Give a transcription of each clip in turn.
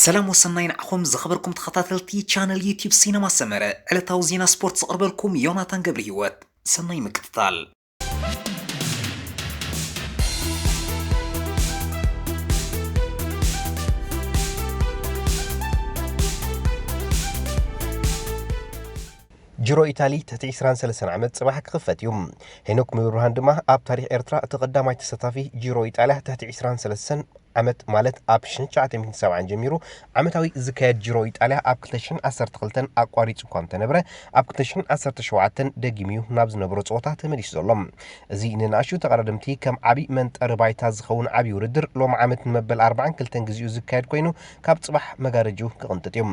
ሰላም ወሰናይ ንዓኹም ዝኸበርኩም ተኸታተልቲ ቻነል ዩቲዩብ ሲነማ ሰመረ። ዕለታዊ ዜና ስፖርት ዘቕርበልኩም ዮናታን ገብረ ህይወት። ሰናይ ምክትታል። ጅሮ ኢታሊ ትሕቲ ዕስራን ሰለስተን ዓመት ጽባሕ ክኽፈት እዩ። ሄኖክ ምብርሃን ድማ ኣብ ታሪኽ ኤርትራ እቲ ቀዳማይ ተሳታፊ ጅሮ ኢጣልያ ትሕቲ ዕስራን ሰለስተን ዓመት፣ ማለት ኣብ ሽሕን ትሽዓተ ሚእትን ሰብዓን ጀሚሩ ዓመታዊ ዝካየድ ጅሮ ኢጣልያ ኣብ ክልተ ሽሕን ዓሰርተ ክልተን ኣቋሪጹ እኳ እንተነበረ፣ ኣብ ክልተ ሽሕን ዓሰርተ ሸውዓተን ደጊሙ እዩ ናብ ዝነበሮ ጸወታ ተመሊሱ ዘሎ። እዚ ንንኣሽቱ ተቐዳደምቲ ከም ዓቢ መንጠሪ ባይታ ዝኸውን ዓቢ ውድድር ሎሚ ዓመት ንመበል ኣርባዓን ክልተን ግዜኡ ዝካየድ ኮይኑ፣ ካብ ጽባሕ መጋረጅኡ ክቕንጥጥ እዩ።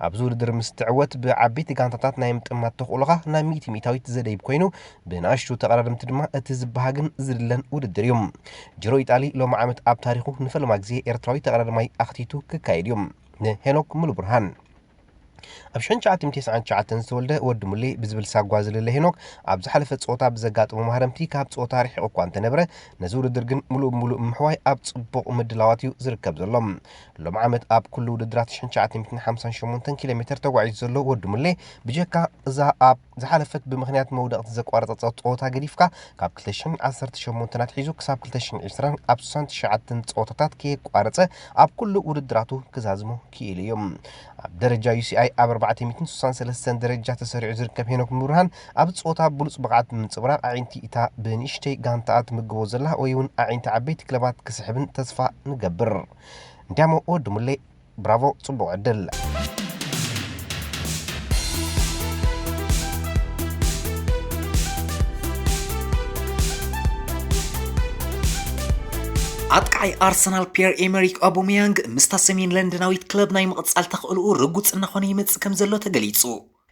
ኣብዚ ውድድር ምስ ትዕወት ብዓበይቲ ጋንታታት ናይ ምጥማት ተኽእሎኻ ናብ ሚእቲ ሚእታዊት ዘደይብ ኮይኑ፣ ብንኣሽቱ ተቐዳደምቲ ድማ እቲ ዝበሃግን ዝድለን ውድድር እዩ። ጅሮ ኢጣሊ ሎሚ ዓመት ኣብ ታሪኹ ንፈለማ ግዜ ኤርትራዊ ተቐዳዳማይ ኣኽቲቱ ክካየድ እዩ። ንሄኖክ ሙሉብርሃን። ኣብ ሽሕን ትሽዓተ ሚእትን ተስዓን ትሽዓተን ዝተወልደ ወዲ ሙሌ ብዝብል ሳጓ ዝልለ ሄኖክ፣ ኣብ ዝሓለፈ ጸወታ ብዘጋጠሞ ማህረምቲ ካብ ጸወታ ርሒቑ እኳ እንተነበረ፣ ነዚ ውድድር ግን ምሉእ ብምሉእ ብምሕዋይ ኣብ ጽቡቕ ምድላዋት እዩ ዝርከብ ዘሎ። ሎሚ ዓመት ኣብ ኩሉ ውድድራት ሽሕን ትሽዓተ ሚእትን ሓምሳን ሸሞንተን ኪሎ ሜተር ተጓዒዙ ዘሎ ወዲ ሙሌ፣ ብጀካ እዛ ኣብ ዝሓለፈት ብምኽንያት መውደቕቲ ዘቋረጸ ጸወታ ገዲፍካ፣ ካብ ክልተ ሽሕን ዓሰርተ ሸሞንተን ኣትሒዙ ክሳብ ክልተ ሽሕን ዕስራን ኣብ ስሳን ትሽዓተን ጸወታታት ከየቋረጸ ኣብ ኩሉ ውድድራቱ ክዛዝሞ ክኢሉ እዩ። ኣብ ደረጃ ዩ ሲ ኣይ ኣብ ኣርባዕተ ሚእትን ስሳን ሰለስተን ደረጃ ተሰሪዑ ዝርከብ ሄኖክ ምብርሃን፣ ኣብ ጸወታ ብሉጽ ብቕዓት ብምንጽብራቕ ኣዒንቲ እታ ብንእሽተይ ጋንታኣ ትምግቦ ዘላ ወይ እውን ኣዒንቲ ዓበይቲ ክለባት ክስሕብን ተስፋ ንገብር። እንዲያሞ ወዲ ሙሌ፣ ብራቮ፣ ጽቡቕ ዕድል። ኣጥቃዓይ ኣርሰናል ፒየር ኤመሪክ ኣቦመያንግ ምስታ ሰሜን ለንደናዊት ክለብ ናይ ምቕጻል ተኽእልኡ ርጉጽ እናኾነ ይመጽእ ከም ዘሎ ተገሊጹ።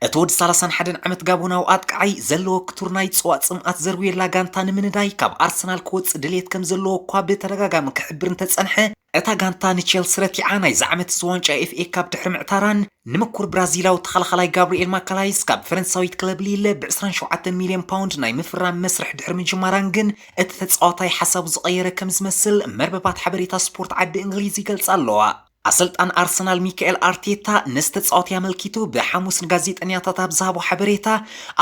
እቲ ወዲ ሰላሳን ሓደን ዓመት ጋቦናዊ ኣጥቃዓይ ዘለዎ ክቱር ናይ ጽዋእ ጽምኣት ዘርውየላ ጋንታ ንምንዳይ ካብ ኣርሰናል ክወጽእ ድልየት ከም ዘለዎ እኳ ብተደጋጋሚ ክሕብር እንተጸንሐ፣ እታ ጋንታ ንቼልሲ ረቲዓ ናይዚ ዓመት እዚ ዋንጫ ኤፍ ኤ ካፕ ድሕሪ ምዕታራን ንምኩር ብራዚላዊ ተኸላኻላይ ጋብሪኤል ማካላይስ ካብ ፈረንሳዊት ክለብ ሊለ ብ ዕስራን ሸውዓተን ሚልዮን ፓውንድ ናይ ምፍራም መስርሕ ድሕሪ ምጅማራን ግን እቲ ተጻዋታይ ሓሳቡ ዝቐየረ ከም ዝመስል መርበባት ሓበሬታ ስፖርት ዓዲ እንግሊዝ ይገልጻ ኣለዋ። ኣሰልጣን ኣርሰናል ሚካኤል ኣርቴታ ነዚ ተጻዋታይ ኣመልኪቱ ብሓሙስ ንጋዜጠኛታት ኣብ ዝሃቦ ሓበሬታ፣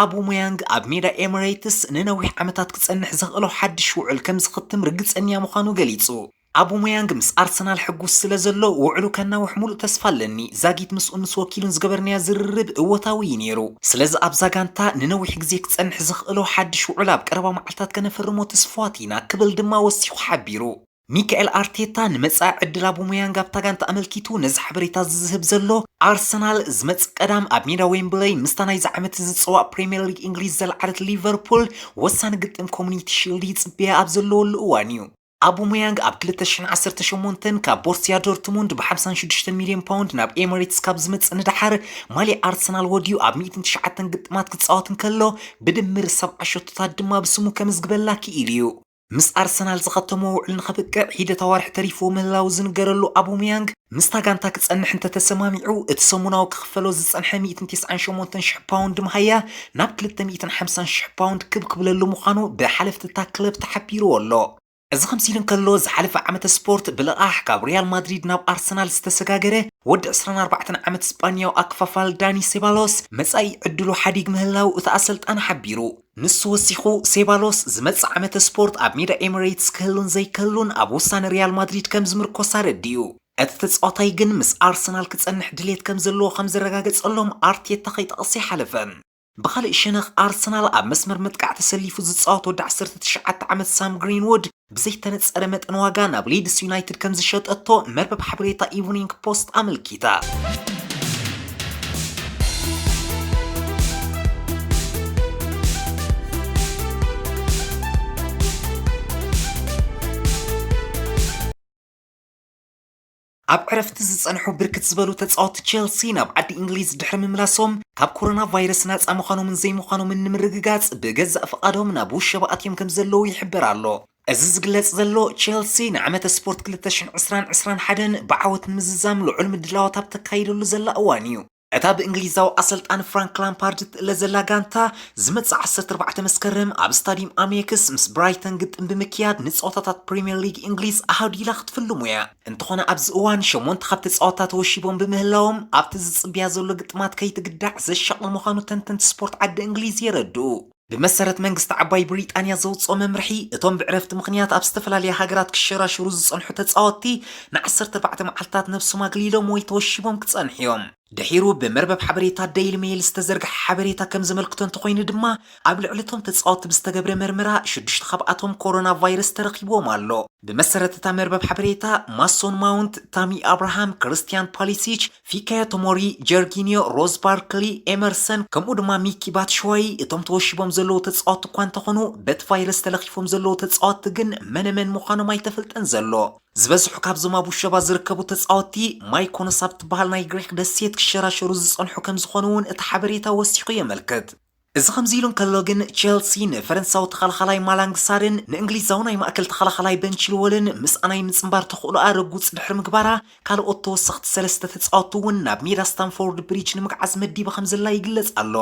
ኣቡሞያንግ ኣብ ሜዳ ኤምሬትስ ንነዊሕ ዓመታት ክጸንሕ ዘኽእሎ ሓድሽ ውዕል ከም ዝኽትም ርግጸኛ ምዃኑ ገሊጹ። ኣቡሞያንግ ምስ ኣርሰናል ሕጉስ ስለ ዘሎ፣ ውዕሉ ከናውሕ ሙሉእ ተስፋ ኣለኒ። ዛጊት ምስኡን ምስ ወኪሉን ዝገበርናዮ ዝርርብ እወታዊ እዩ ነይሩ። ስለዚ ኣብዛ ጋንታ ንነዊሕ ግዜ ክጸንሕ ዘኽእሎ ሓድሽ ውዕል ኣብ ቀረባ መዓልታት ከነፈርሞ ትስፉዋት ኢና ክብል ድማ ወሲኹ ሓቢሩ። ሚካኤል ኣርቴታ ንመጻኢ ዕድል ኣቡሞያንግ ኣብታ ጋንታ ኣመልኪቱ ነዚ ሓበሬታ ዝዝህብ ዘሎ፣ ኣርሰናል ዝመጽእ ቀዳም ኣብ ሜዳ ዌምብለይ ምስታ ናይዚ ዓመት ዝጽዋዕ ፕሪምየር ሊግ እንግሊዝ ዘልዓለት ሊቨርፑል ወሳኒ ግጥም ኮሙኒቲ ሺልድ ይጽበያ ኣብ ዘለወሉ እዋን እዩ። ኣቡሞያንግ ኣብ ክልተ ሽሕን ዓሰርተ ሸሞንተን ካብ ቦርሲያ ዶርትሙንድ ብ ሓምሳን ሽዱሽተ ሚልዮን ፓውንድ ናብ ኤምሬትስ ካብ ዝመጽእ ንደሓር፣ ማልያ ኣርሰናል ወድዩ ኣብ ሚእትን ትሽዓተን ግጥማት ክጻወት እንከሎ፣ ብድምር ሰብዓ ሸቶታት ድማ ብስሙ ከመዝግበላ ክኢሉ እዩ። ምስ ኣርሰናል ዝኸተሞ ውዕል ንኸብቅዕ ሒደት ኣዋርሕ ተሪፍዎ ምህላዉ ዝንገረሉ ኣቡምያንግ፣ ምስታ ጋንታ ክጸንሕ እንተተሰማሚዑ፣ እቲ ሰሙናዊ ክኽፈሎ ዝጸንሐ ሚእትን ተስዓን ሸሞንተን ሽሕ ፓውንድ መሃያ ናብ ክልተ ሚእትን ሓምሳን ሽሕ ፓውንድ ክብ ክብለሉ ምዃኑ ብሓለፍቲ እታ ክለብ ተሓቢርዎ ኣሎ። እዚ ከምዚ ኢሉ እንከሎ፣ ዝሓለፈ ዓመተ ስፖርት ብልቓሕ ካብ ሪያል ማድሪድ ናብ ኣርሰናል ዝተሰጋገረ ወዲ ዕስራን ኣርባዕተን ዓመት ስጳንያዊ ኣክፋፋል ዳኒ ሴባሎስ፣ መጻኢ ዕድሉ ሓዲግ ምህላው እቲ ኣሰልጣኒ ሓቢሩ። ንሱ ወሲኹ፣ ሴባሎስ ዝመጽእ ዓመተ ስፖርት ኣብ ሜዳ ኤሚሬትስ ክህሉን ዘይክህሉን ኣብ ውሳነ ሪያል ማድሪድ ከም ዝምርኮስ ኣረዲኡ። እቲ ተጻዋታይ ግን ምስ ኣርሰናል ክጸንሕ ድሌት ከም ዘለዎ ከም ዘረጋገጸሎም ኣርቴታ ከይጠቕስ ኣይሓለፈን። ብኻልእ ሸነኽ፣ ኣርሰናል ኣብ መስመር መጥቃዕ ተሰሊፉ ዝጻወት ወዲ ዓሰርተ ትሽዓተ ዓመት ሳም ግሪንውድ ብዘይተነጸረ መጠን ዋጋ ናብ ሊድስ ዩናይትድ ከም ዝሸጠቶ መርበብ ሓበሬታ ኢቭኒንግ ፖስት ኣመልኪታ። ኣብ ዕረፍቲ ዝጸንሑ ብርክት ዝበሉ ተጻወትቲ ቸልሲ ናብ ዓዲ እንግሊዝ ድሕሪ ምምላሶም፣ ካብ ኮሮና ቫይረስ ናጻ ምዃኖምን ዘይምዃኖምን ንምርግጋጽ ብገዛእ ፍቓዶም ናብ ውሸባ ኣትዮም ከም ዘለዉ ይሕበር ኣሎ። እዚ ዝግለጽ ዘሎ፣ ቸልሲ ንዓመተ ስፖርት ክልተ ሽሕን ዕስራን ዕስራን ሓደን ብዓወት ንምዝዛም ልዑል ምድላዋት ኣብ ተካይደሉ ዘላ እዋን እዩ። እታ ብእንግሊዛዊ ኣሰልጣኒ ፍራንክ ላምፓርድ ትእለ ዘላ ጋንታ፣ ዝመጽእ ዓሰርተ ኣርባዕተ መስከረም ኣብ ስታዲየም ኣሜክስ ምስ ብራይተን ግጥም ብምክያድ ንጸወታታት ፕሪምየር ሊግ እንግሊዝ ኣሃዱ ኢላ ክትፍልሙ እያ። እንተኾነ ኣብዚ እዋን ሸሞንተ ካብ ተጻወትታ ተወሺቦም ብምህላዎም ኣብቲ ዝጽብያ ዘሎ ግጥማት ከይትግዳዕ ዘሻቕል ምዃኑ ተንተንቲ ስፖርት ዓዲ እንግሊዝ የረድኡ። ብመሰረት መንግስቲ ዓባይ ብሪጣንያ ዘውፅኦ መምርሒ፣ እቶም ብዕረፍቲ ምኽንያት ኣብ ዝተፈላለያ ሃገራት ክሸራሸሩ ዝጸንሑ ተጻወትቲ ንዓሰርተ ኣርባዕተ መዓልታት ነብሶም ኣግሊሎም ወይ ተወሺቦም ክጸንሑ እዮም። ድሒሩ ብመርበብ ሓበሬታ ዴይሊ ሜይል ዝተዘርግሐ ሓበሬታ ከም ዘመልክቶ እንተኾይኑ ድማ፣ ኣብ ልዕሊ እቶም ተጻወትቲ ብዝተገብረ መርመራ ሽዱሽተ ካብኣቶም ኮሮና ቫይረስ ተረኺብዎም ኣሎ። ብመሰረት እታ መርበብ ሓበሬታ፣ ማሶን ማውንት፣ ታሚ ኣብርሃም፣ ክርስቲያን ፓሊሲች፣ ፊካዮ ቶሞሪ፣ ጀርጊኒዮ፣ ሮዝ ባርክሊ፣ ኤመርሰን፣ ከምኡ ድማ ሚኪ ባትሽዋይ እቶም ተወሺቦም ዘለዉ ተጻወትቲ እኳ እንተኾኑ፣ በቲ ቫይረስ ተለኺፎም ዘለዉ ተጻወትቲ ግን መነመን ምዃኖም ኣይተፈልጠን ዘሎ። ዝበዝሑ ካብዞም ኣብ ውሸባ ዝርከቡ ተጻወትቲ ማይኮኖስ ኣብ ትበሃል ናይ ግሪክ ደሴት ክሸራሸሩ ዝጸንሑ ከም ዝኾኑ እውን እቲ ሓበሬታ ወሲኹ የመልክት። እዚ ከምዚ ኢሉ እንከሎ ግን፣ ቼልሲ ንፈረንሳዊ ተኸላኻላይ ማላንግ ሳርን ንእንግሊዛዊ ናይ ማእከል ተኸላኻላይ በን ቺልወልን ምስኣ ናይ ምጽንባር ተኽእሎኣ ረጉጽ ድሕሪ ምግባራ፣ ካልኦት ተወሰኽቲ ሰለስተ ተጻወትቲ እውን ናብ ሜዳ ስታንፎርድ ብሪጅ ንምግዓዝ መዲባ ከም ዘላ ይግለጽ ኣሎ።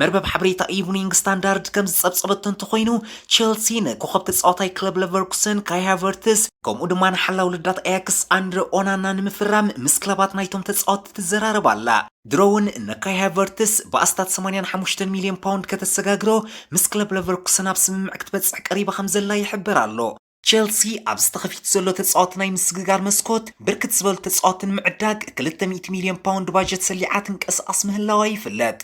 መርበብ ሓበሬታ ኢቭኒንግ ስታንዳርድ ከም ዝጸብጸበቶ እንተኾይኑ፣ ቼልሲ ንኮኸብ ተጻዋታይ ክለብ ለቨርኩሰን ካይ ሃቨርትስ፣ ከምኡ ድማ ንሓላው ልዳት ኣያክስ ኣንድረ ኦናና ንምፍራም ምስ ክለባት ናይቶም ተጻወትቲ ትዘራረብ ኣላ። ድሮ እውን ንካይ ሃቨርትስ ብኣስታት ሰማንያን ሓሙሽተን ሚልዮን ፓውንድ ከተሰጋግሮ፣ ምስ ክለብ ለቨርኩሰን ኣብ ስምምዕ ክትበጽሕ ቀሪባ ከም ዘላ ይሕበር ኣሎ። ቼልሲ ኣብዚ ተኸፊቱ ዘሎ ተጻወቲ ናይ ምስግጋር መስኮት፣ ብርክት ዝበሉ ተጻወቲ ንምዕዳግ ክልተ ሚእቲ ሚልዮን ፓውንድ ባጀት ሰሊዓ ትንቀሳቐስ ምህላዋ ይፍለጥ።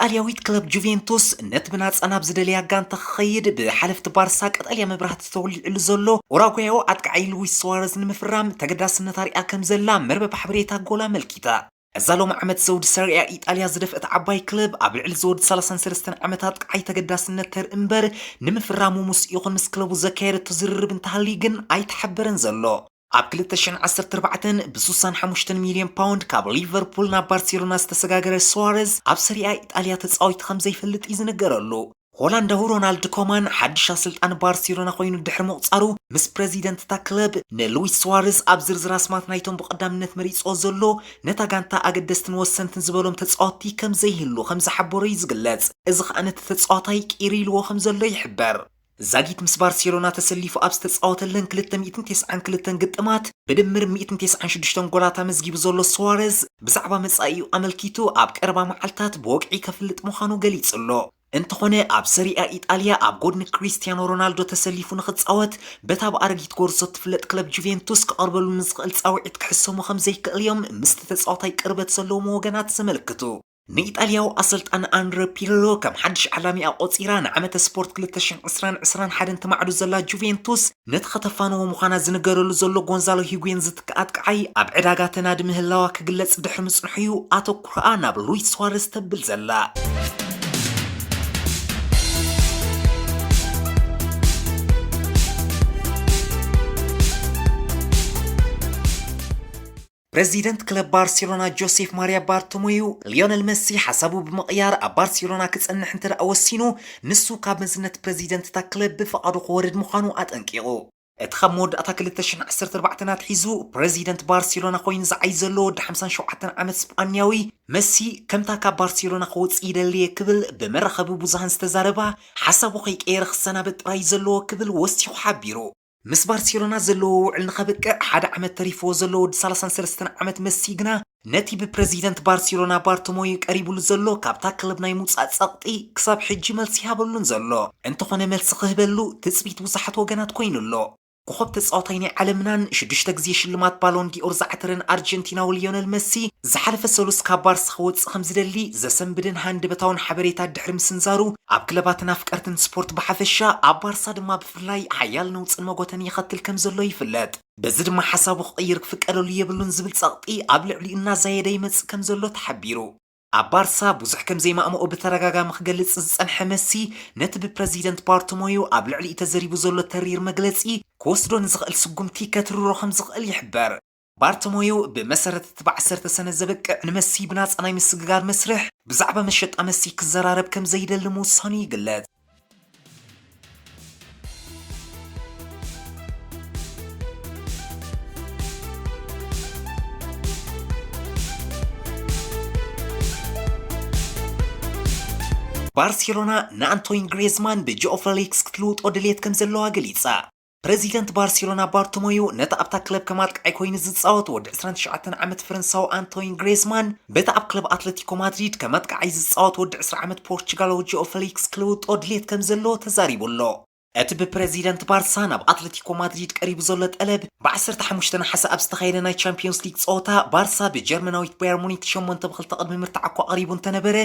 ኢጣልያዊት ክለብ ጁቬንቱስ ነቲ ብናጻ ናብ ዝደለያ ጋንታ ክኸይድ ብሓለፍቲ ባርሳ ቀጠልያ መብራህቲ ተወሊዕሉ ዘሎ ኡራጓያዊ ኣጥቃዓይ ሉዊስ ሱዋረዝ ንምፍራም ተገዳስነት ኣርያ ከም ዘላ መርበብ ሓበሬታ ጎል ኣመልኪታ። እዛ ሎሚ ዓመት ዘውዲ ሰሪያ ኢጣልያ ዝደፍአት ዓባይ ክለብ ኣብ ልዕሊ ዝወዲ ሰላሳን ሰለስተን ዓመት ኣጥቃዓይ ተገዳስነት ተርኢ እምበር፣ ንምፍራሙ ምስ ይኹን ምስ ክለቡ ዘካየደቶ ዝርርብ እንተሃልዩ ግን ኣይተሓበረን ዘሎ። ኣብ ክልተ ሽሕን ዓሰርተ ኣርባዕተን ብስሳን ሓሙሽተን ሚልዮን ፓውንድ ካብ ሊቨርፑል ናብ ባርሴሎና ዝተሰጋገረ ሱዋረዝ፣ ኣብ ሰሪኣ ኢጣልያ ተጻዊቱ ከም ዘይፈልጥ እዩ ዝንገረሉ። ሆላንዳዊ ሮናልድ ኮማን ሓድሽ ኣሰልጣኒ ባርሴሎና ኮይኑ ድሕሪ ምቑጻሩ፣ ምስ ፕረዚደንት እታ ክለብ ንሉዊስ ሱዋረዝ ኣብ ዝርዝር ኣስማት ናይቶም ብቐዳምነት መሪጽዎ ዘሎ፣ ነታ ጋንታ ኣገደስትን ወሰንትን ዝበሎም ተጻወትቲ ከም ዘይህሉ ከም ዝሓበሮ እዩ ዝግለጽ። እዚ ኸኣ ነቲ ተጻዋታይ ቂር ኢልዎ ከም ዘሎ ይሕበር። ዛጊት ምስ ባርሴሎና ተሰሊፉ ኣብ ዝተጻወተለን ክልተ ሚእትን ተስዓን ክልተን ግጥማት ብድምር ሚእትን ተስዓን ሽዱሽተን ጎላት ኣመዝጊቡ ዘሎ ሱዋረዝ፣ ብዛዕባ መጻኢኡ ኣመልኪቱ ኣብ ቀረባ መዓልታት ብወግዒ ከፍልጥ ምዃኑ ገሊጹ ኣሎ። እንተኾነ፣ ኣብ ሰሪኣ ኢጣልያ ኣብ ጎድኒ ክሪስቲያኖ ሮናልዶ ተሰሊፉ ንኽጻወት በታ ብኣረጊት ጎርዞ እትፍለጥ ክለብ ጁቬንቱስ ክቐርበሉ ንዝኽእል ጻውዒት ክሕሰሙ ከም ዘይክእል እዮም ምስቲ ተጻዋታይ ቅርበት ዘለዎም ወገናት ዘመልክቱ። ንኢጣልያዊ ኣሰልጣኒ ኣንድረ ፒርሎ ከም ሓድሽ ዓላሚኣ ቆጺራ ንዓመተ ስፖርት ክልተ ሽሕን ዕስራን ዕስራን ሓደን ትማዕዱ ዘላ ጁቬንቱስ፣ ነቲ ከተፋንዎ ምዃና ዝንገረሉ ዘሎ ጎንዛሎ ሂጉዌን ዝትክእ ኣጥቃዓይ ኣብ ዕዳጋ ተናዲ ምህላዋ ክግለጽ ድሕሪ ምጽንሑ እዩ ኣተኩሮኣ ናብ ሉዊስ ሱዋረዝ ተብል ዘላ። ፕረዚደንት ክለብ ባርሴሎና ጆሴፍ ማርያ ባርቶሞዩ፣ ሊዮነል መሲ ሓሳቡ ብምቕያር ኣብ ባርሴሎና ክጸንሕ እንተ ደኣ ወሲኑ፣ ንሱ ካብ መዝነት ፕረዚደንት እታ ክለብ ብፍቓዱ ክወርድ ምዃኑ ኣጠንቂቑ። እቲ ካብ መወዳእታ ክልተ ሽሕን ዓሰርተ ኣርባዕተን ኣትሒዙ ፕረዚደንት ባርሴሎና ኮይኑ ዝዓይ ዘሎ ወዲ ሓምሳን ሸውዓተን ዓመት ስጳንያዊ፣ መሲ ከምታ ካብ ባርሴሎና ክወጽእ ይደሊ እየ ክብል ብመራኸቢ ብዙሃን ዝተዛረባ፣ ሓሳቡ ከይቀየረ ክሰናበት ጥራይ ዘለዎ ክብል ወሲኹ ሓቢሩ። ምስ ባርሴሎና ዘለዎ ውዕል ንኸብቅዕ ሓደ ዓመት ተሪፍዎ ዘሎ ወዲ ሰላሳን ሰለስተን ዓመት መሲ ግና፣ ነቲ ብፕረዚደንት ባርሴሎና ባርቶሞዩ ቀሪቡሉ ዘሎ ካብታ ክለብ ናይ ምውጻእ ጸቕጢ ክሳብ ሕጂ መልሲ ይሃበሉን ዘሎ። እንተኾነ መልሲ ክህበሉ ትጽቢት ብዙሓት ወገናት ኮይኑ ኣሎ። ኮኸብ ተጻዋታይ ናይ ዓለምናን ሽዱሽተ ግዜ ሽልማት ባሎን ዲኦር ዝዓተረን ኣርጀንቲናዊ ሊዮነል መሲ፣ ዝሓለፈ ሰሉስ ካብ ባርሳ ክወጽእ ከም ዝደሊ ዘሰንብድን ሃንደበታውን ሓበሬታ ድሕሪ ምስንዛሩ፣ ኣብ ክለባትን ኣፍቀርትን ስፖርት ብሓፈሻ፣ ኣብ ባርሳ ድማ ብፍላይ ሓያል ነውጽን መጎተን ይኸትል ከም ዘሎ ይፍለጥ። በዚ ድማ ሓሳቡ ክቕይር ክፍቀደሉ የብሉን ዝብል ጸቕጢ ኣብ ልዕሊኡ እናዛየደ ይመጽእ ከም ዘሎ ተሓቢሩ። ኣብ ባርሳ ብዙሕ ከም ዘይማእምኦ ብተደጋጋሚ ክገልጽ ዝጸንሐ መሲ፣ ነቲ ብፕረዚደንት ባርቶሞዩ ኣብ ልዕሊኡ ተዘሪቡ ዘሎ ተሪር መግለጺ ክወስዶ ንዝኽእል ስጉምቲ ከትርሮ ከም ዝኽእል ይሕበር። ባርቶሞዩ ብመሰረት እቲ ብዓሰርተ ሰነ ዘበቅዕ ንመሲ ብናጻ ናይ ምስግጋር መስርሕ ብዛዕባ መሸጣ መሲ ክዘራረብ ከም ዘይደሊ ምውሳኑ ይግለጽ። ባርሴሎና ንኣንቶይን ግሬዝማን ብጂኦ ፌሊክስ ክትልውጦ ድልየት ከም ዘለዋ ገሊጻ። ፕረዚደንት ባርሴሎና ባርቶሞዩ ነቲ ኣብታ ክለብ ከም ኣጥቃዓይ ኮይኑ ዝጻወት ወዲ ዕስራን ትሽዓተን ዓመት ፈረንሳዊ ኣንቶይን ግሬዝማን በቲ ኣብ ክለብ ኣትለቲኮ ማድሪድ ከም ኣጥቃዓይ ዝጻወት ወዲ ዕስራ ዓመት ፖርቹጋላዊ ጂኦ ፌሊክስ ክልውጦ ድልየት ከም ዘለዎ ተዛሪቡ ኣሎ። እቲ ብፕረዚደንት ባርሳ ናብ ኣትለቲኮ ማድሪድ ቀሪቡ ዘሎ ጠለብ፣ ብዓሰርተ ሓሙሽተ ነሓሰ ኣብ ዝተኻየደ ናይ ቻምፒዮንስ ሊግ ጸወታ፣ ባርሳ ብጀርመናዊት ባየር ሙኒክ ሸሞንተ ብኽልተ ቅድሚ ምርታዕ እኳ ቀሪቡ እንተነበረ፣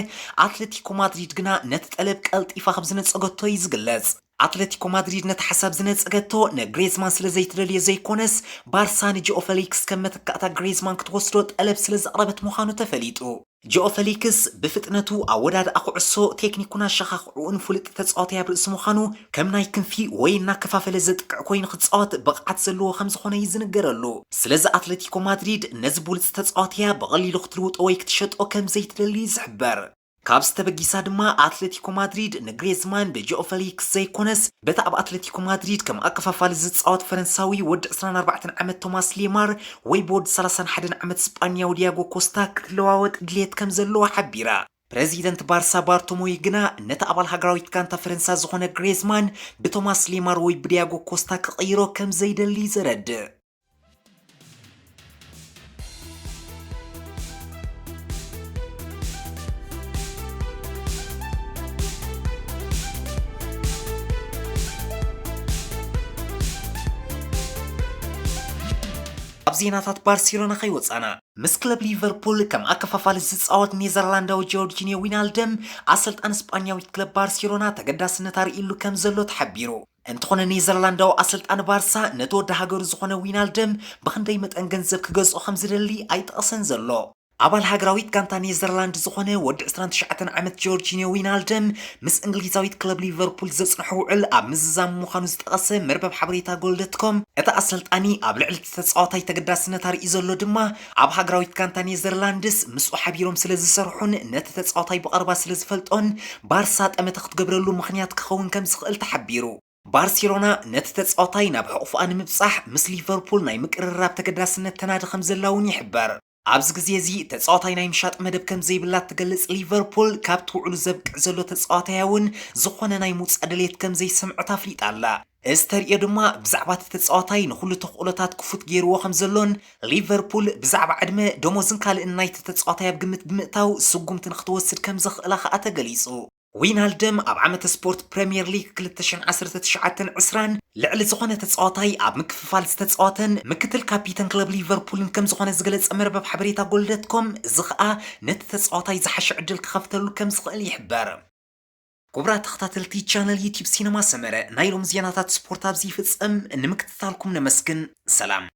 ኣትለቲኮ ማድሪድ ግና ነቲ ጠለብ ቀልጢፋ ከም ዝነጸገቶ እዩ ዝግለጽ። ኣትለቲኮ ማድሪድ ነቲ ሓሳብ ዝነጸገቶ፣ ንግሬዝማን ስለ ዘይትደልዮ ዘይኮነስ፣ ባርሳ ንጂኦ ፌሊክስ ከም መተካእታ ግሬዝማን ክትወስዶ ጠለብ ስለ ዘቕረበት ምዃኑ ተፈሊጡ። ጂኦ ፌሊክስ ብፍጥነቱ፣ ኣወዳድኣ ኩዕሶ፣ ቴክኒኩን ኣሸኻኽዕኡን ፍሉጥ ተጻዋታይ ኣብ ርእሲ ምዃኑ፣ ከም ናይ ክንፊ ወይ እናከፋፈለ ዘጥቅዕ ኮይኑ ክጻወት ብቕዓት ዘለዎ ከም ዝኾነ እዩ ዝንገረሉ። ስለዚ ኣትለቲኮ ማድሪድ ነዚ ብሉጽ ተጻዋትያ ብቐሊሉ ክትልውጦ ወይ ክትሸጦ ከም ዘይትደሊ እዩ ዝሕበር። ካብዚ ተበጊሳ ድማ ኣትለቲኮ ማድሪድ ንግሬዝማን ብጂኦ ፌሊክስ ዘይኮነስ በቲ ኣብ ኣትለቲኮ ማድሪድ ከም ኣከፋፋሊ ዝጻወት ፈረንሳዊ ወዲ ዕስራን ኣርባዕተን ዓመት ቶማስ ሌማር ወይ ብወዲ ሰላሳን ሓደን ዓመት ስጳንያዊ ዲያጎ ኮስታ ክትለዋወጥ ድልየት ከም ዘለዎ ሓቢራ። ፕረዚደንት ባርሳ ባርቶሞዩ ግና ነቲ ኣባል ሃገራዊት ጋንታ ፈረንሳ ዝኾነ ግሬዝማን ብቶማስ ሌማር ወይ ብዲያጎ ኮስታ ክቕይሮ ከም ዘይደሊ ዘረድእ። ኣብ ዜናታት ባርሴሎና ከይወጻና፣ ምስ ክለብ ሊቨርፑል ከም ኣከፋፋሊ ዝጻወት ኔዘርላንዳዊ ጆርጂኒዮ ዊናልደም፣ ኣሰልጣኒ ስጳኛዊት ክለብ ባርሴሎና ተገዳስነት ኣርእይሉ ከም ዘሎ ተሓቢሩ። እንተኾነ ኔዘርላንዳዊ ኣሰልጣኒ ባርሳ ነቲ ወዲ ሃገሩ ዝኾነ ዊናልደም ብኽንደይ መጠን ገንዘብ ክገዝኦ ከም ዝደሊ ኣይጠቐሰን ዘሎ። ኣባል ሃገራዊት ጋንታ ኔዘርላንድ ዝኾነ ወዲ ዕስራን ትሽዓተን ዓመት ጆርጂኒዮ ዊናልደም ምስ እንግሊዛዊት ክለብ ሊቨርፑል ዘጽንሖ ውዕል ኣብ ምዝዛም ምዃኑ ዝጠቐሰ መርበብ ሓበሬታ ጎል ዶት ኮም፣ እቲ ኣሰልጣኒ ኣብ ልዕሊ እቲ ተጻዋታይ ተገዳስነት ኣርእዩ ዘሎ ድማ ኣብ ሃገራዊት ጋንታ ኔዘርላንድስ ምስኡ ሓቢሮም ስለ ዝሰርሑን ነቲ ተጻዋታይ ብቐረባ ስለ ዝፈልጦን ባርሳ ጠመተ ክትገብረሉ ምኽንያት ክኸውን ከም ዝኽእል ተሓቢሩ። ባርሴሎና ነቲ ተጻዋታይ ናብ ሕቑፍኣ ንምብጻሕ ምስ ሊቨርፑል ናይ ምቅርራብ ተገዳስነት ተናዲ ከም ዘላ እውን ይሕበር። ኣብዚ ግዜ እዚ ተጻዋታይ ናይ ምሻጥ መደብ ከም ዘይብላ እትገልጽ ሊቨርፑል፣ ካብቲ ውዕሉ ዘብቅዕ ዘሎ ተጻዋታይ እውን ዝኾነ ናይ ምውጻእ ድሌት ከም ዘይሰምዐት ኣፍሊጣ ኣላ። እዚ ተርእዮ ድማ ብዛዕባ እቲ ተጻዋታይ ንኹሉ ተኽእሎታት ክፉት ገይርዎ ከም ዘሎን ሊቨርፑል ብዛዕባ ዕድመ፣ ደሞዝን ካልእን ናይቲ ተጻዋታይ ኣብ ግምት ብምእታው ስጉምቲ ንክትወስድ ከም ዘኽእላ ከኣ ተገሊጹ። ዊናልደም ኣብ ዓመተ ስፖርት ፕረምየር ሊግ ክልተ ሽሕን ዓሰርተ ትሽዓተን ዕስራን ልዕሊ ዝኾነ ተጻዋታይ ኣብ ምክፍፋል ዝተጻወተን ምክትል ካፒተን ክለብ ሊቨርፑልን ከም ዝኾነ ዝገለጸ መርበብ ሓበሬታ ጎል ዶት ኮም፣ እዚ ኸኣ ነቲ ተጻዋታይ ዝሓሸ ዕድል ክኸፍተሉ ከም ዝኽእል ይሕበር። ክቡራት ተኸታተልቲ ቻነል ዩቲዩብ ሲነማ ሰመረ፣ ናይ ሎም ዜናታት ስፖርት ኣብዚ ይፍጸም። ንምክትታልኩም ነመስግን። ሰላም።